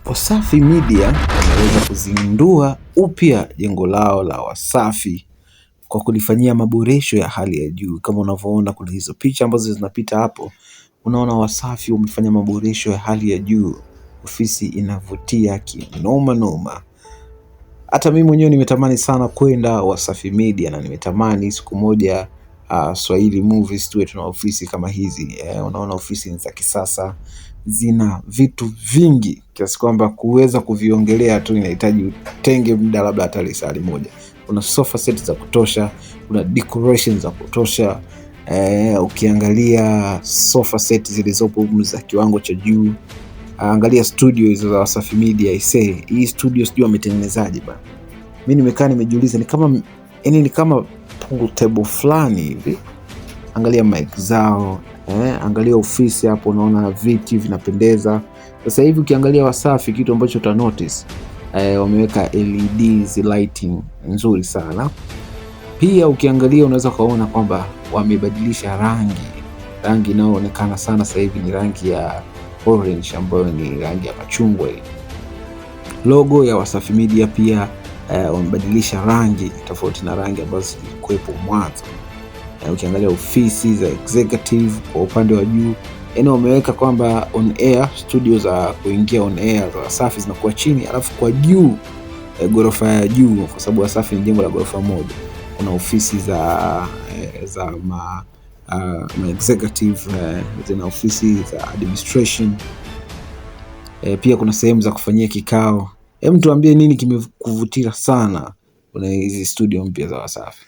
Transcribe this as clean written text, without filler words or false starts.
Wasafi Media wameweza kuzindua upya jengo lao la Wasafi kwa kulifanyia maboresho ya hali ya juu. Kama unavyoona kuna hizo picha ambazo zinapita hapo, unaona Wasafi wamefanya maboresho ya hali ya juu, ofisi inavutia kinoma noma. Hata mimi mwenyewe nimetamani sana kwenda Wasafi Media na nimetamani siku moja Swahili Movies tuwe tuna ofisi kama hizi. Unaona ofisi ni za kisasa, zina vitu vingi kiasi kwamba kuweza kuviongelea tu inahitaji utenge muda labda hata lisaa moja. Kuna sofa set za kutosha, kuna decorations za kutosha. Ukiangalia sofa set zilizopo humu za kiwango cha juu. Angalia studio hizo za Wasafi Media isee, hii studio sijui wametengenezaje bana. Mimi nimekaa nimejiuliza, ni kama yani ni kama pool table fulani hivi. Angalia mic zao, angalia ofisi hapo, unaona viti vinapendeza. Sasa hivi ukiangalia Wasafi, kitu ambacho uta notice wameweka LEDs lighting nzuri sana. Pia ukiangalia unaweza ukaona kwamba wamebadilisha rangi. Rangi inayoonekana sana sasa hivi ni rangi ya orange ambayo ni rangi ya machungwa hii. Logo ya Wasafi Media pia wamebadilisha rangi tofauti na rangi ambazo zilikuwepo mwanzo. Ukiangalia ofisi za executive kwa upande wa juu, yani wameweka kwamba on air studio za kuingia on air za Wasafi zinakuwa chini, alafu kwa juu ghorofa ya juu, kwa sababu Wasafi ni jengo la ghorofa moja, kuna ofisi za ma executive, zina ofisi za administration, pia kuna sehemu za kufanyia kikao. Hem, tuambie nini kimekuvutia sana kuna hizi studio mpya za Wasafi?